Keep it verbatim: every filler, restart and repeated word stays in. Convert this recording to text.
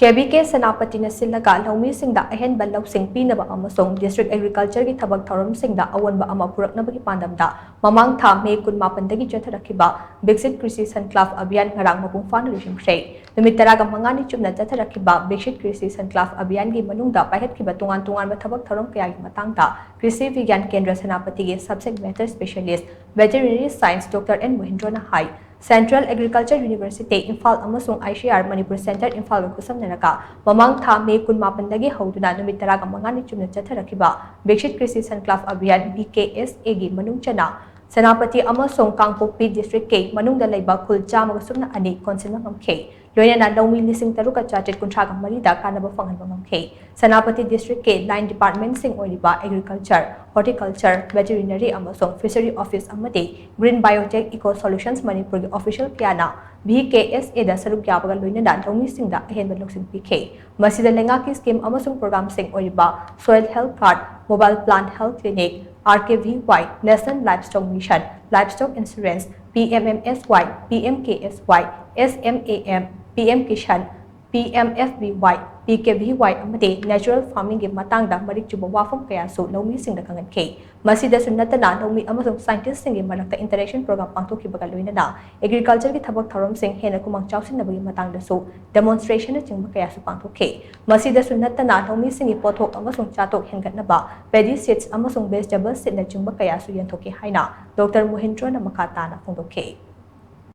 ꯀꯦ V ꯀꯦ ꯁꯦꯅꯥꯄꯇꯤꯅ ꯁꯤꯜꯂꯒ ꯂꯧꯃꯤꯁꯤꯡꯗ ꯑꯍꯦꯟꯕ ꯂꯧꯁꯤꯡ ꯄꯤꯅꯕ ꯑꯃꯁꯨꯡ district agricultureꯒꯤ ꯊꯕꯛ ꯊꯧꯔꯝꯁꯤꯡꯗ ꯑꯑꯣꯟꯕ ꯑꯃ ꯄꯨꯔꯛꯅꯕꯒꯤ ꯄꯥꯟꯗꯝꯗ ꯃꯃꯥꯡ ꯊꯥ ꯃꯦ ꯀꯨꯟꯃꯥꯄꯟꯗꯒꯤ ꯆꯠꯊꯔꯛꯈꯤꯕ ꯕꯤꯛꯁꯤꯠ ꯀ꯭ꯔꯤꯁꯤ ꯁꯟꯀ꯭ꯂꯥꯕ ꯑꯚꯤꯌꯥꯟ ꯉꯔꯥꯡ ꯃꯄꯨꯡ ꯐꯥꯅ ꯂꯣꯏꯁꯤꯟꯈ꯭ꯔꯦ꯫ ꯅꯨꯃꯤꯠ ꯇꯔꯥꯒ ꯃꯉꯥꯅꯤ ꯆꯨꯞꯅ ꯆꯠꯊꯔꯛꯈꯤꯕ ꯕꯤꯛꯁꯤꯠ ꯀ꯭ꯔꯤꯁꯤ ꯁꯟꯀ꯭ꯂꯥꯕ ꯑꯚꯤꯌꯥꯟꯒꯤ ꯃꯅꯨꯡꯗ ꯄꯥꯏꯈꯠꯈꯤꯕ ꯇꯣꯉꯥꯟ ꯇꯣꯉꯥꯟꯕ ꯊꯕꯛ ꯊꯧꯔꯝ ꯀꯌꯥꯒꯤ ꯃꯇꯥꯡꯗ ꯀ꯭ꯔꯤꯁꯤ ꯕꯤꯒ꯭ꯌꯥꯟ ꯀꯦꯟꯗ꯭ꯔ ꯁꯦꯅꯥꯄꯇꯤꯒꯤ subject matter specialist veterinary science Doctor N ꯃꯣꯍꯦꯟꯗ꯭ꯔꯣꯅ ꯍꯥꯏ꯫ Central Agriculture University ꯏꯝꯐꯥꯜ ꯑꯃꯁꯨꯡ I C R Manipur Centre ꯏꯝꯐꯥꯜꯒ ꯈꯨꯠꯁꯝꯅꯔꯒ ꯃꯃꯥꯡ ꯊꯥ ꯃꯦ ꯀꯨꯟꯃꯥꯄꯟꯗꯒꯤ ꯍꯧꯗꯨꯅ ꯅꯨꯃꯤꯠ ꯇꯔꯥꯒ ꯃꯉꯥꯅꯤ ꯆꯨꯞꯅ ꯆꯠꯊꯔꯛꯈꯤꯕ ꯕꯤꯛꯁꯤꯠ ꯀ꯭ꯔꯤꯁꯤ ꯁꯟꯀ꯭ꯂꯥꯕ ꯑꯚꯤꯌꯥꯟ B K S Aꯒꯤ ꯃꯅꯨꯡ ꯆꯟꯅ ꯁꯦꯅꯥꯄꯇꯤ ꯑꯃꯁꯨꯡ ꯀꯥꯡꯄꯣꯛꯄꯤ districtꯀꯤ ꯃꯅꯨꯡꯗ ꯂꯩꯕ ꯈꯨꯜ ꯆꯥꯝꯃꯒ ꯁꯨꯞꯅ ꯑꯅꯤ ꯀꯣꯟꯁꯤꯟꯕ ꯉꯝꯈꯤ꯫ ꯂꯣꯏꯅꯅ ꯂꯧꯃꯤ ꯂꯤꯁꯤꯡ ꯇꯔꯨꯛꯀ ꯆꯥꯇ꯭ꯔꯦꯠ ꯀꯨꯟꯊ꯭ꯔꯥꯒ ꯃꯔꯤꯗ ꯀꯥꯟꯅꯕ ꯐꯪꯍꯟꯕ ꯉꯝꯈꯤ꯫ ꯁꯦꯅꯥꯄꯇꯤ districtꯀꯤ line departmentꯁꯤꯡ ꯑꯣꯏꯔꯤꯕ Agriculture, Horticulture, Veterinary ꯑꯃꯁꯨꯡ Fishery Office ꯑꯃꯗꯤ Green Biotech Eco Solutions ꯃꯅꯤꯄꯨꯔꯒꯤ official ꯀꯌꯥꯅ B K S Aꯗ ꯁꯔꯨꯛ ꯌꯥꯕꯒ ꯂꯣꯏꯅꯅ ꯂꯧꯃꯤꯁꯤꯡꯗ ꯑꯍꯦꯟꯕ ꯂꯧꯁꯤꯡ ꯄꯤꯈꯤ꯫ ꯃꯁꯤꯗ ꯂꯩꯉꯥꯛꯀꯤ scheme ꯑꯃꯁꯨꯡ programꯁꯤꯡ ꯑꯣꯏꯔꯤꯕ Soil Health Card, Mobile Plant Health Clinic, R K V Y, National Livestock Mission, Livestock Insurance, P M M S Y, P M K S Y, S M A M, P M Kisan, P M F B Y, P K V Y ꯑꯃꯗꯤ natural farmingꯒꯤ ꯃꯇꯥꯡꯗ ꯃꯔꯤꯛ ꯆꯨꯝꯕ ꯋꯥꯐꯝ ꯀꯌꯥꯁꯨ ꯂꯧꯃꯤꯁꯤꯡꯗ ꯈꯪꯍꯟꯈꯤ꯫ ꯃꯁꯤꯗꯁꯨ ꯅꯠꯇꯅ ꯂꯧꯃꯤ ꯑꯃꯁꯨꯡ scientistꯁꯤꯡꯒꯤ ꯃꯔꯛꯇ interaction program ꯄꯥꯡꯊꯣꯛꯈꯤꯕꯒ ꯂꯣꯏꯅꯅ agricultureꯒꯤ ꯊꯕꯛ ꯊꯧꯔꯝꯁꯤꯡ ꯍꯦꯟꯅ ꯈꯨꯃꯥꯡ ꯆꯥꯎꯁꯤꯟꯅꯕꯒꯤ ꯃꯇꯥꯡꯗꯁꯨ demonstrationꯅꯆꯤꯡꯕ ꯀꯌꯥꯁꯨ ꯄꯥꯡꯊꯣꯛꯈꯤ꯫ ꯃꯁꯤꯗꯁꯨ ꯅꯠꯇꯅ ꯂꯧꯃꯤꯁꯤꯡꯒꯤ ꯄꯣꯠꯊꯣꯛ ꯑꯃꯁꯨꯡ ꯆꯥꯊꯣꯛ ꯍꯦꯟꯒꯠꯅꯕ paddy seeds ꯑꯃꯁꯨꯡ vegetable seedꯅꯆꯤꯡꯕ ꯀꯌꯥꯁꯨ ꯌꯦꯟꯊꯣꯛꯈꯤ ꯍꯥꯏꯅ Doctor ꯃꯣꯍꯦꯟꯗ꯭ꯔꯣꯅ ꯃꯈꯥ ꯇꯥꯅ ꯐꯣꯡꯗꯣꯛꯈꯤ꯫